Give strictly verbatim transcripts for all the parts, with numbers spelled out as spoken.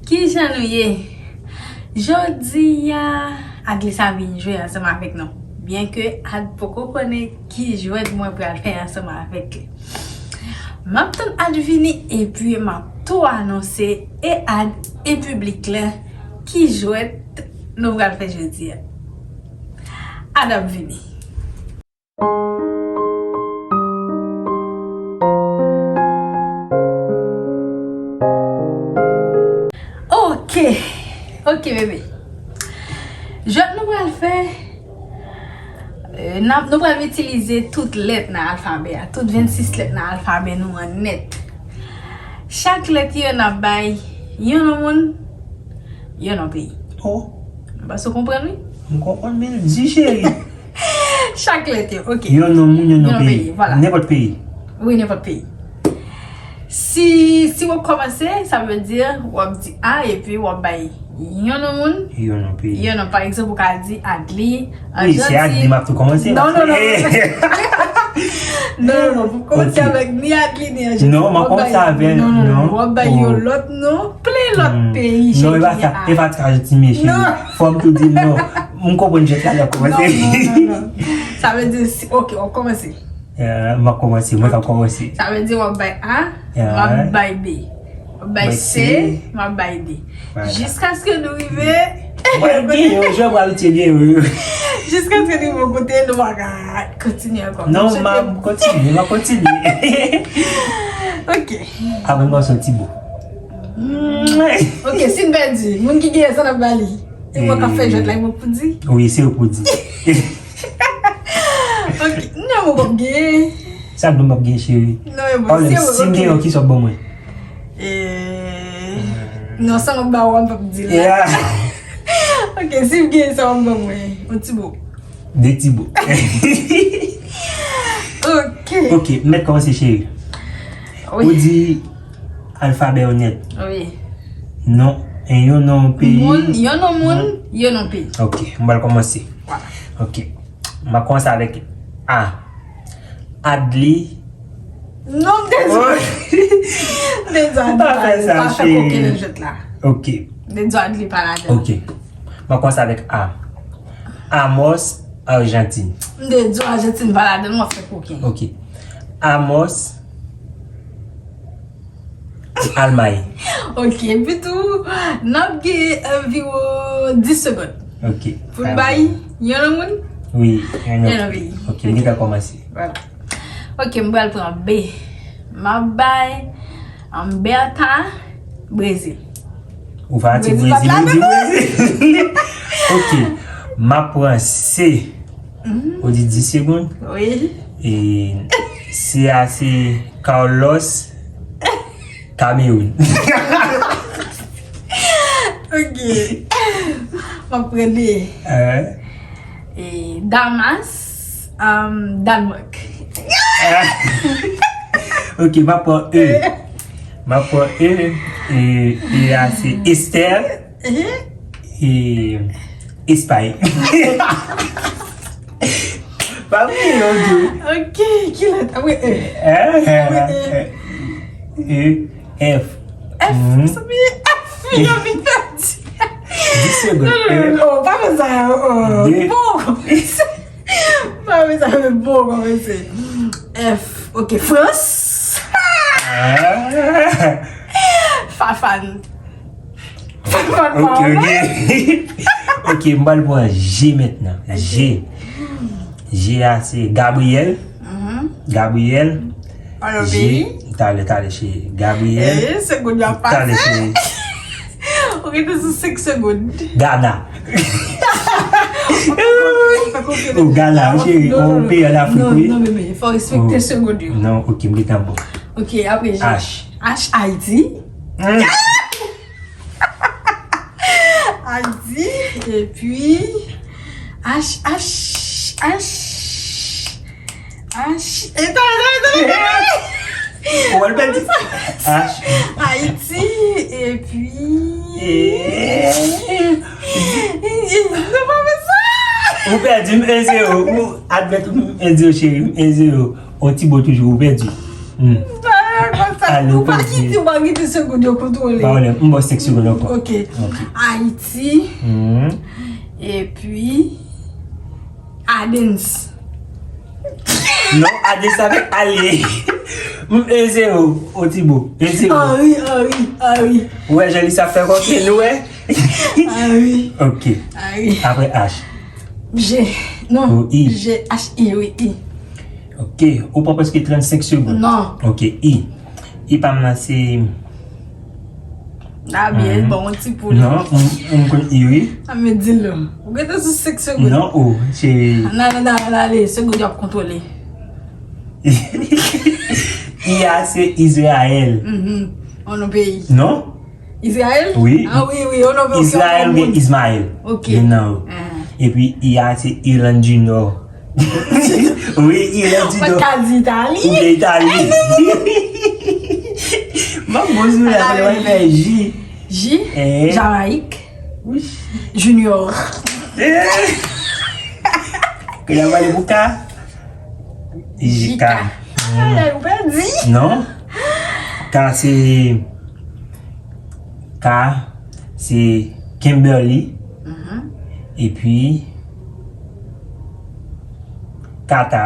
Kijan nou ye? Jodi a, Adley sa vin jwe ansanm avèk nou. Byenke Ad poko konnen ki jwèt mwen pral fè ansanm avèk li. M ap tann Ad vini epi m ap tou anonse e Ad e piblik la ki jwèt nou pral fè jodi a. Ad ap vini. Ok, ok bebe. Jwèt nou pral fè, euh, n ap, nou pral itilize tout lèt nan alfabè a, tout vennsis lèt nan alfabè nou an nèt. Chak lèt yo n ap bay yon non moun, yon non peyi. Oh. M panse w konprann wi. M konprann, men l di cheri. Chak lèt yo, ok. Yon non moun, yon non peyi. Yon non peyi, vwala. Nenpòt peyi. Wi, nenpòt peyi. Si, si w ap kòmanse, sa vle di w ap di A epi w ap bay yon non moun, yon non peyi. Yon non, pa egzanp, ou ka di Adley, Wi, se Adley m ap tou kòmanse. Non, non, non. Non, non, non, pou kòmanse avèk ni Adley ni Anjantine. Non, m ap kòmanse avè, non, non, non, w ap bay yon lòt non, plen lòt peyi. Non, e pa sa, e pa sa, Anjantine, cheri. Fò m tou di non. M konprann jwèt la, l ap kòmanse. Non, non, non, non. Sa vle di, si, ok, w ap kòmanse. Eh, m ap kòmanse, mwen k ap kòmanse. Sa vle di w ap bay A, m ap bay B. W ap bay C, m ap bay D. Jiskaske nou rive. Mwen genyen, jwè mwen abitye genyen, wi. Jiskaske nou rive yon kote, nou pa ka kontinye ankò. Non, m ap kontinye, m ap kontinye. Ok. Apre m pran yon ti bo. Ok, si n pèdi, moun ki genyen sa n ap ba li. E mwen k ap fè jwèt la, e mwen k pou di. Wi, se ou k pou di. Ok, non, mwen p ap genyen. Sa k di m p ap genyen, cheri? Non, e bon, si m genyen, kisa w ap ban mwen? Eh, non, sa m ap ba w, m p ap di la. Ok, si m genyen, sa w ap ban mwen? Yon ti bo. De ti bo. Ok. Ok, m mèt kòmanse, cheri. Wi. Ou di alfabè yo nèt. Wi. Non, yon non peyi. Moun, yon non moun, yon non peyi. Ok, m pral kòmanse. Vwala. Ok. M ap kòmanse avèk A. Adley. Non, m te di. M te di Adley pa fè koken nan jwèt la. Ok. M te di Adley pa ladan. Ok. M ap kòmanse avèk A. Amos, Ajantin. M te di Ajantin pa ladan, w ap fè koken. Ok. Amos, Almay. Ok, epi tou, n ap gen anviwon dis segonn. Ok. Pou n bay yon moun? Wi, yon moun. Ok, m gentan kòmanse. Vwala. Ok, m pral pran B. M ap bay, um, Bertha, Brezil. Ou pa di Brezil, ou di Brezil. Ok, m ap pran C. Ou di dis segonn? Wi. E C a se Carlos, Cameroun. Ok. M ap pran D. E Damas, um, Danmark. Ok, m ap pran E. M ap pran E. E, E a se Esther. E Espay. Pa bliye, yo di. Ok, ki lèt? Apre E. Apre E. E, F. F, sa vle F, yo vin pèdi. Dis segonn. Non, non, non, non, pa fè sa, oh, oh. Bon, pa fè sa, men bon, kòmanse. F, ok, Frans. Fafan. Ok, ok. Ok, m pral pran G mentnan. G. G a se Gabriel. Gabriel. G. Talè, talè, cheri. Gabriel. Eh, segonn yo ap pase. Talè, cheri. Ou rete sou senk segonn. Ghana. Oh, Ghana, cheri. Yon peyi an Afrik, wi. Non, non, men, men, fò respekte segonn yo. Non, ok, m gentan bon. Ok, apre G. H. H, Ayiti. Ayiti, epi H, H, H, H, e, talè, talè, talè. Ou wè l pèdi. H. Ayiti, epi. Non, pa fè sa. Ou pèdi m en zero. Ou admèt m en zero, cheri, m en zero. On ti bo toujou, ou pèdi. Hmm. Talè, konsa. Ale, ou pa kite, ou pa kite segonn yo kontwole. Pa pwoblèm, m ba w senk segonn ankò. Ok. Ok. Ayiti. Mhm. Epi, Adens. Non, Adens avèk ale. M, e zewo, o Tibo. E zewo. Anri, Anri, Anri. Ou wè jan li sa fè kòkil, ou wè? Anri. Ok. Anri. Apre H. G. Non. O, I. G, H, I, wi, I. Ok. Ou pran prèske trannsenk segonn. Non. Ok, I. I pa m nan se A byen, bon, yon ti poul. Non, m, m konn I, wi. A, men di l non. Ou gentan sou senk segonn. Non, o, cheri. Nan, nan, nan, nan, ale, segonn y ap kontwole. I a se Izrayèl. Mhm. O non peyi. Non? Izrayèl? Wi. A, wi, wi, o non peyi. Izrayèl oubyen Izmayèl. Ok. Youn nan yo. Ah. Epi, I a se Irland di Nò. Wi, Irland di Nò. Ou pa ka di Itali. Oubyen Itali. M ap bon sou la, fè J. J? Eh. Jamayik. Wi. Junior. Eh. Kè y ap pale pou K? J K. J K. Hmm. Ay, ay, ou pèdi. Non. K se, K se Kimberly. Mhm. Epi, Kata.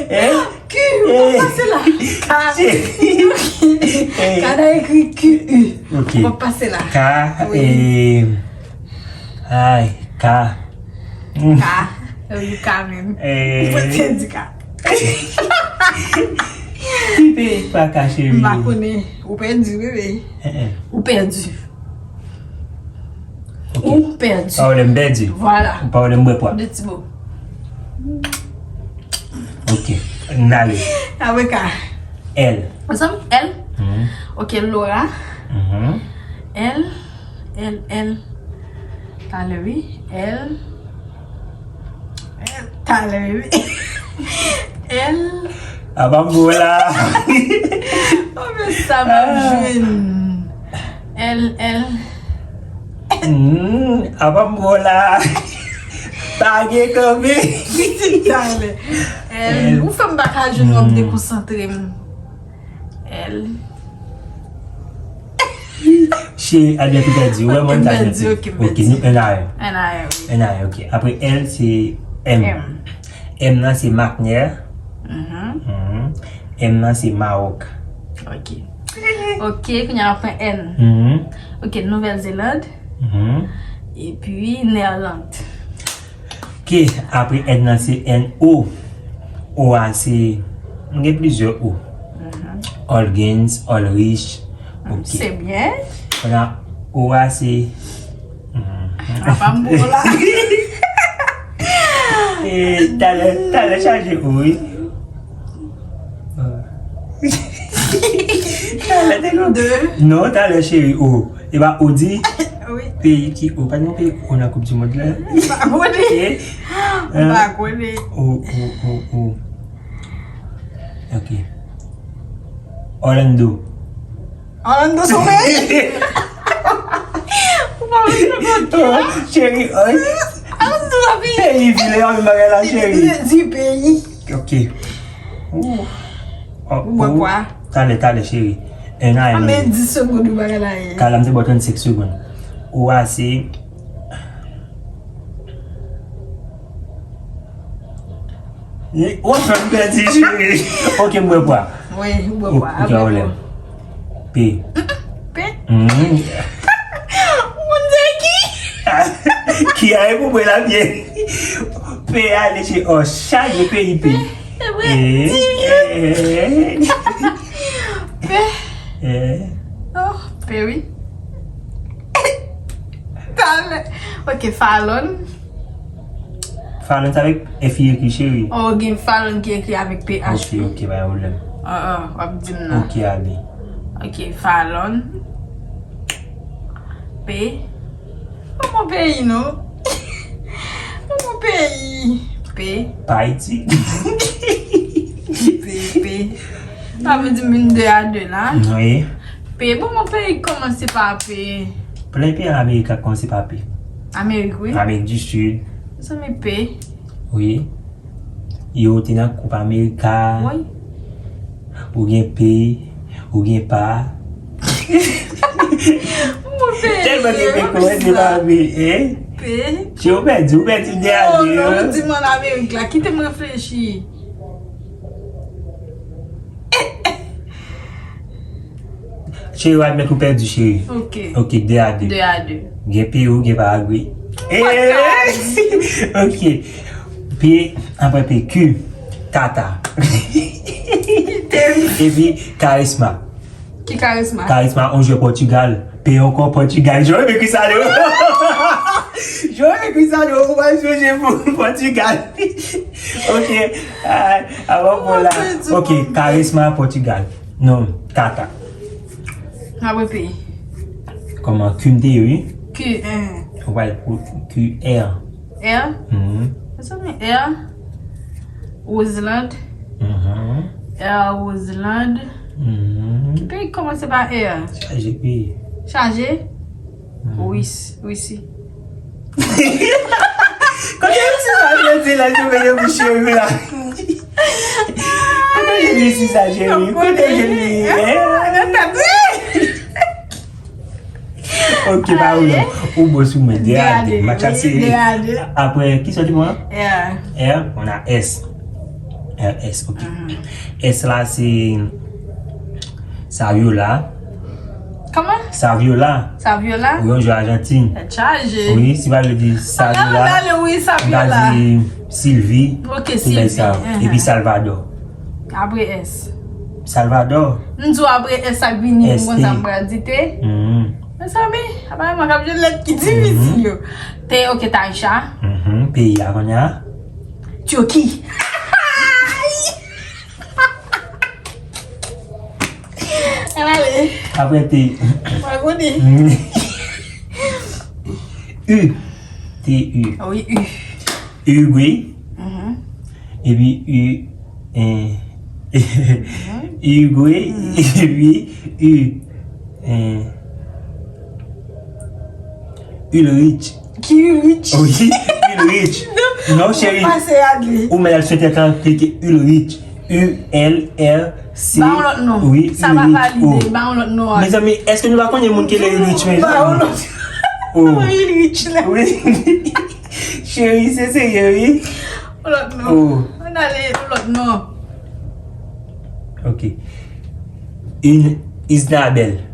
Hein? Q, ou pa pase la. K. K nan ekri Q U. Ok. Ou pa pase la. K, wi. Eh, ay, K. K. Wi, K menm. Eh. Ou pa te di K. Ki peyi k pa K, cheri? M pa konnen. Ou pèdi, bebe. Eh, eh. Ou pèdi. Ok. Ou pèdi. Pawòl m pèdi. Vwala. Pawòl m bwè pwa. De ti mo. Ok. N ale. Apre K. L. Ansanm? L? Mhm. Ok, Laura. Mhm. L, L, L. Talè, wi. L. L. Talè, wi. L. Apa m bo la. Oh, men sa m ap jwenn. L, L. Hmm, apa m bo la. Pa gen kanpe. Talè. L. L. Ou fè m pa ka jwenn, w ap dekonsantre m. L. Cheri, Albert ou pèdi. Ou wè mwen ta jwenn. Ok, nou N A R. N A R, wi. N A R, ok. Apre L, se M. M. M nan se Makner. Mhm. Mhm. M nan se Mawòk. Ok. Ok, kounye a n ap pran N. Mhm. Ok, Nouvèl Zeland. Mhm. Epi Nèland. K, apre N nan se N O. O a se, m gen plizyè O. Mhm. Olgens, Olrich. Ok. Se byen. Kounye a, O a se, mhm. Apa m bo la. Eh, talè, talè chaje O, wi. Talè te gon. De. Non, talè cheri O. E pa ou di? Wi. Peyi ki, ou pa gen yon peyi ou nan Koup di Mond la? M pa konnen. Eh? M pa konnen. Ou, ou, ou, ou. Ok. Orlando. Orlando se yon peyi? Ou pa mete nan kont la? Cheri, oy. Orlando se yon peyi. Peyi, vil, e pa menm bagay la, cheri. Di peyi. Ok. Ou. Ou bwè pwa. Talè, talè, cheri. N A M. Anben dis segonn ou bagay la ye. Kala, m te ba w trannsenk segonn. Ou a se. Ou fè m pèdi, cheri. Ok, m bwè pwa. Wi, ou bwè pwa. Ok, pa pwoblèm. P. P? Mhm. Ou konn se ki? Ki a e pou mwen la byen. P ale che o chaje peyi P. P, e vre, eh, di byen. Eh. P. Eh. Oh, P wi. Talè. Ok, Fallon. Fallon sa avèk F I ekri cheri. Oh, gen Fallon ki ekri avèk P H. Ok, ok, pa gen pwoblèm. Ah, ah, w ap di m nan. Ok, ale. Ok, Fallon. P. Ban m yon peyi non. Ban m yon peyi. P. Pa Ayiti. P, P. Sa vle di m vin de a de la. Wi. P. Ban m yon peyi k kòmanse pa P. Plen peyi Amerik k kòmanse pa P. Amerik, wi. Amerik di Sid. Mezanmi, P. Wi. Yo te nan Koup Amerika. Wi. Ou gen P, ou gen pa. Mwen peye. Tèlman te fè kòmantè pa vle, hein? P. Che, ou pèdi, ou pèdi de a de, hein? Non, non, ou di m an Amerik la. Kite m reflechi. Cheri, ou admèt ou pèdi, cheri. Ok. Ok, de a de. De a de. Gen P, ou gen Paragwe. Eh! Ok. P, apre P, Q, Tata. Epi Karisma. Ki Karisma? Karisma, yon jwè Pòtigal. P ankò, Pòtigal. Joe me Cristiano. Joe me Cristiano, ou va jwe pou Pòtigal. Ok. Ah, avan pou la. Ok, Karisma, Pòtigal. Non, Tata. Apre P. Kòman? Q m te ye, wi. Q, eh. Ou pral pou Q R. R? Mhm. Mezanmi, R. Roseland. Mhm. R Roseland. Mhm. Ki peyi k kòmanse pa R? Chaje peyi. Chaje? Mhm. Wis, Wisi. Kote Wisi sa vle di la, Joe, yo pou cheri la? Kote Wisi sa, cheri? Kote Wisi? Nan tèt li. Ok, pa ou non. Ou bon sou mwen. De a de. Match la se de a de. Apre, ki sa w di mwen? R. R, on a S. R S, ok. S la se Saviola. Kòman? Saviola. Saviola? Wi, yon jwè Ajantin. Tèt chaje. Wi, si pa vle di Saviola, m ka di Sylvie. Ok, Sylvie. Epi Salvador. Apre S. Salvador. M di w apre S ak vini, m konn sa m pral di te. Mezanmi, apa mwen k ap jwenn lèt ki difisil yo. Te, ok, Taïcha. Peyi a kounye a? Turki. Ann ale. Apre te. Mwen konnen. U. Te U. Wi, U. Uruguay. Epi U. Eh, Uruguay. Epi U. Eh, Ulrich. Ki Ulrich? Wi, Ulrich. Non, cheri. Ou mèt al sou entènèt lan, klike Ulrich. U L R C. Ba yon lòt non. Wi, Ulrich. Sa pa valide. Ba yon lòt non. Mezanmi, èske nou pa konnen moun ki rele Ulrich, mezanmi? Ba yon lòt. Oh. Ulrich la. Wi. Cheri, se serye, wi. Yon lòt non. Oh. Ann ale, yon lòt non. Ok. Une Isabelle.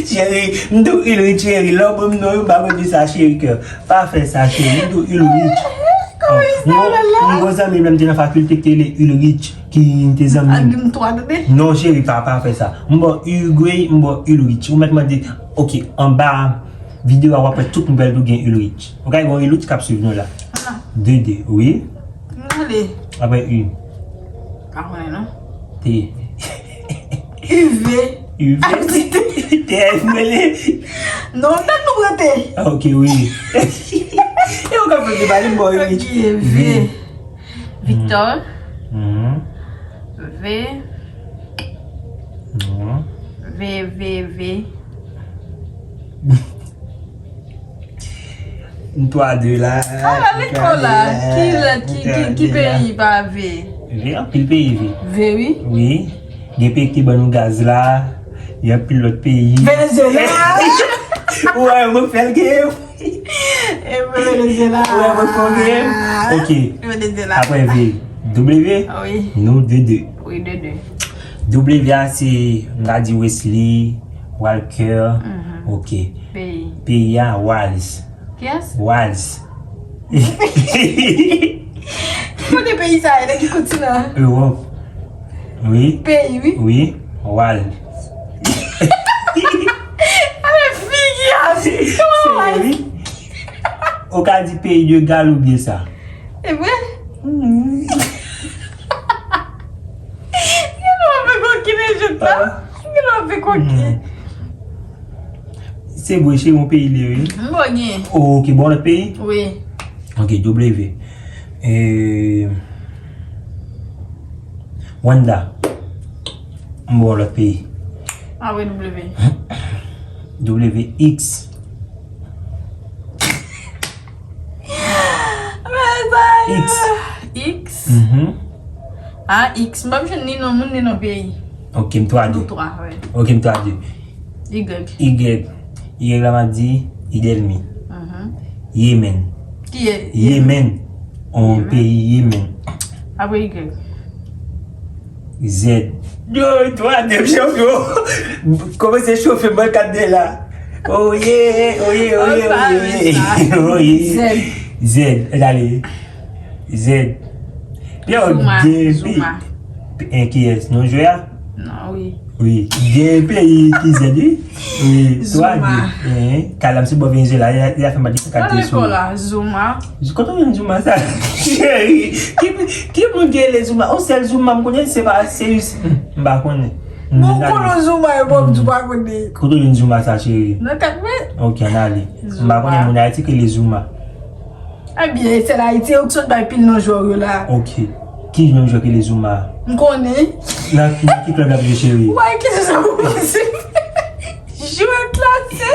Cheri, m di w Ulrich, cheri. Lè w ban m non yo, m pa konn di sa, cheri kè. Pa fè sa, cheri. M di w Ulrich. Kòman Isabelle la? M gon zanmi m lè m te nan fakilte ki te rele Ulrich, ki te zanmi m. Al di m twa, tande? Non, cheri, pa, pa fè sa. M ba w Uruguay, m ba w Ulrich. Ou mèt mande, ok, anba videyo a, w ap wè tout nouvèl tou gen Ulrich. Ok, gon Ulrich k ap swiv nou la. De de, wi. Ann ale. Apre U. Pa konnen non. T. U V. U V. T F mwen li. Non, tèt nou prete. Ah, ok, wi. E ou ka fè debale bò, wi. Ok, V. V. Victor. Mhm. V. Mhm. V, V, V. M twa de la. Ala lekòl la. Ki lè, ki, ki, ki peyi pa V? V, anpil peyi V. V, wi. Wi. Gen peyi ki te ban nou gaz la. Gen anpil lòt peyi. Venezuela. Ou wè, mwen fè l gen. E Venezuela. Ou wè, mwen fè l gen. Ok. Venezuela. Apre V. W? Wi. Nou de de. Wi, de de. W a se, m ta di Wesley, Walker. Mhm. Ok. Peyi. Peyi a, Wales. Kiyès? Wales. Ki kote peyi sa ye? Nan ki kontinan? Ewòp. Wi. Peyi, wi. Wi. Wales. Ale figi a. Kòman Wales? Ou ka di peyi de Gal oubyen sa. E vre? Gen lè w ap fè koki nan jwèt la. Gen lè w ap fè koki. Se vre, se yon peyi li ye, wi. M pa gen. Oh, ok, bon, lòt peyi? Wi. Ok, W. Eh, Wanda. M ba w lòt peyi. Ah, wi, W. W X. Mezanmi! X. X. Mhm. A, X. M p ap jwenn ni non moun, ni non peyi. Ok, m twa de. Nou twa, wi. Ok, m twa de. Y. Y. Y la m ap di Idelmi. Mhm. Yemen. Ki ye? Yemen. On peyi Yemen. Apre Y. Z. Yo, twa de chanpyon. Kòmanse chofe mwen kat de la. Oye, oye, oye, oye. Oye. Z. Z, ale. Z. Yo, Zuma, depi. Zuma. En kiyès? Nou jwe a? Non, wi. Wi. Gen peyi ki Z, wi. Wi, twa de. Zuma. Hein, kalam se bò Venezuela, li a fè m pa di sa kalite sou. Lekòl la, Zuma. Kote w jwenn Zuma sa? Cheri, ki, ki moun ki rele Zuma? On sèl Zuma m konnen, se pa, se jis, hmm, m pa konnen. Bon, konnen Zuma, e bon, m di w pa konnen. Kote w jwenn Zuma sa, cheri? Nan kat mwen. Ok, ann ale. M pa konnen moun Ayiti ki rele Zuma. Ebyen, sèl Ayiti yo ki sot bay pil non jwè yo la. Ok. Ki menm jwè ki rele Zuma? M konnen. Nan, nan ki klèb l ap jwe, cheri? Wè, ki se sa pou panse? Jwèt la, se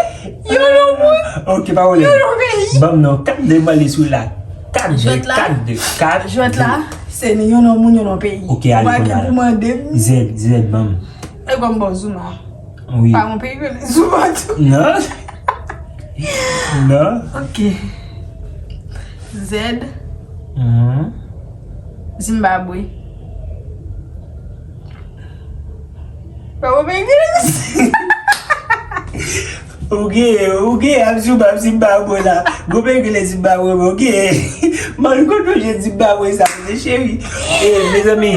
yon non moun. Ok, pa pwoblèm. Yon non peyi. Ban m non, kat de m ale sou la. Kat de, kat de, kat de. Jwèt la, se yon non moun, yon non peyi. Ok, ale kounye a la. Ou pa gen pou mande m. Z, Z, ban m. E kòm bon Zuma. Wi. Pa yon peyi rele Zuma tou. Non. Non. Ok. Z. Mhm. Zimbabwe. Pa yon peyi rele. Ou gen, ou gen ap Zimba-, Zimbabwe la. Gon peyi rele Zimbabwe, men ou gen. Man, kote w jwenn Zimbabwe sa, mesye cheri? E, mezanmi,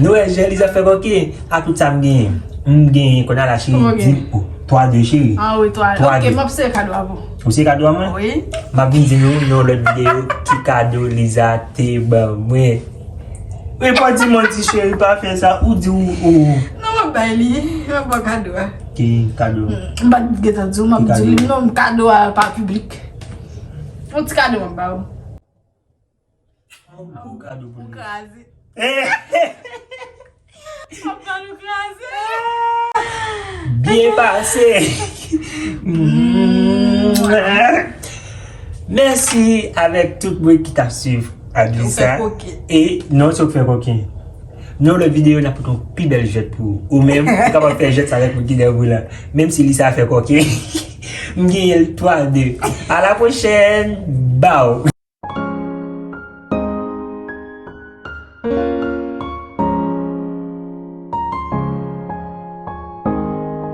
nou wè jan Liza fè kòken. A tout sa m genyen. M genyen, kounye a la, cheri, di m, oh, twa de, cheri. Ah wi, twa de. Ok, m ap sere kado a pou ou. Ou sere kado a mwen? Wi. M ap vin di nou nan yon lòt videyo ki kado Liza te ban mwen. Wi, pa di manti, cheri, pa fè sa. Ou di ou, ou. Non, m ap bay li. M ap ba w kado a. Ki kado? Hmm, m pa t gentan di w, m ap di li. Non, kado a pa piblik. Yon ti kado m ap ba w. Yon gwo kado pou li. Ou kraze. Eh! M ap pran nou kraze. Byen pase. Mèsi avèk tout moun ki t ap swiv Adlisa. Ou fè koken. E non, se ou k fè koken. Nan lòt videyo, n ap pote yon pi bèl jwèt pou ou. Ou menm, ou kapab fè jwèt sa avèk moun ki dèyè ou la. Menm si Lisa fè kòken, m genyen l twa de. A la pwochèn. Baw.